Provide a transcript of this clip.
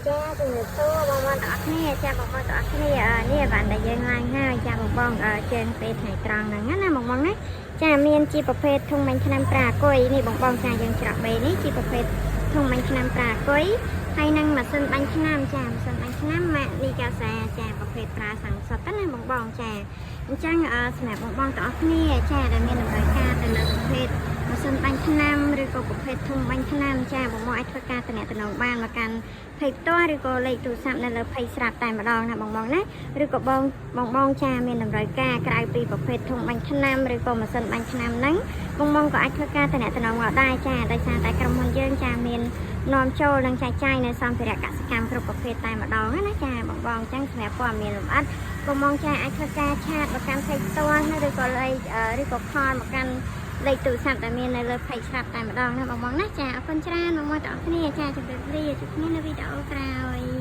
ចាជំរាបសួរបងប្អូនទាំងអស់គ្នាចាបងប្អូនទាំងអស់គ្នានេះបានដែលយើងឡើងហើយចាបងបងជើងពេលថ្ងៃត្រង់ហ្នឹងណាបងបងណាចាមានជាប្រភេទធុងបាញ់ថ្នាំប្រាគុយនេះបងបងចាយើងច្រកបេនេះជាប្រភេទធុងបាញ់ថ្នាំប្រាគុយហើយនឹងម៉ាស៊ីនបាញ់ថ្នាំចាម៉ាស៊ីនបាញ់ថ្នាំម៉ាកនីកាសាចាប្រភេទប្រាសាំងសុទ្ធណាបងបងចាអញ្ចឹងសម្រាប់បងបងទាំងអស់គ្នាចាដែលមានតម្រូវការទៅលើប្រភេទម៉ាស៊ីនបាញ់ថ្នាំឬក៏ប្រភេទធុងបាញ់ថ្នាំចាបងបងអាចធ្វើការទំនាក់ទំនងបានមកកាន់ page ផ្ទាល់ឬក៏លេខទូរស័ព្ទនៅលើ page ស្រាប់តែម្ដងណាបងបងណាឬក៏បងបងបងចាមានតម្រូវការក្រៅពីប្រភេទធុងបាញ់ថ្នាំឬក៏ម៉ាស៊ីនបាញ់ថ្នាំហ្នឹងបងបងក៏អាចធ្វើការទំនាក់ទំនងមកដែរចាដោយសារតែក្រុមហ៊ុនយើងចាមាននាំចូលនិងចែកចាយនៅសម្ភារៈកសិកម្មគ្រប់ប្រភេទតែម្ដងណាចាបងបងអញ្ចឹងសម្រាប់ព័ត៌មានលម្អិតបងបងចាអាចធ្វើការ chat មកកាន់ page ផ្ទាល់ណាឬក៏លេខឬក៏ call មកកាន់លេខទូរស័ព្ទដែលមាននៅលើ page ស្រាប់តែម្ដងណាបងបងណាចាអរគុណច្រើនបងប្អូនទាំងអស់គ្នាចាជម្រាបលាជួបគ្នានៅវីដេអូក្រោយ។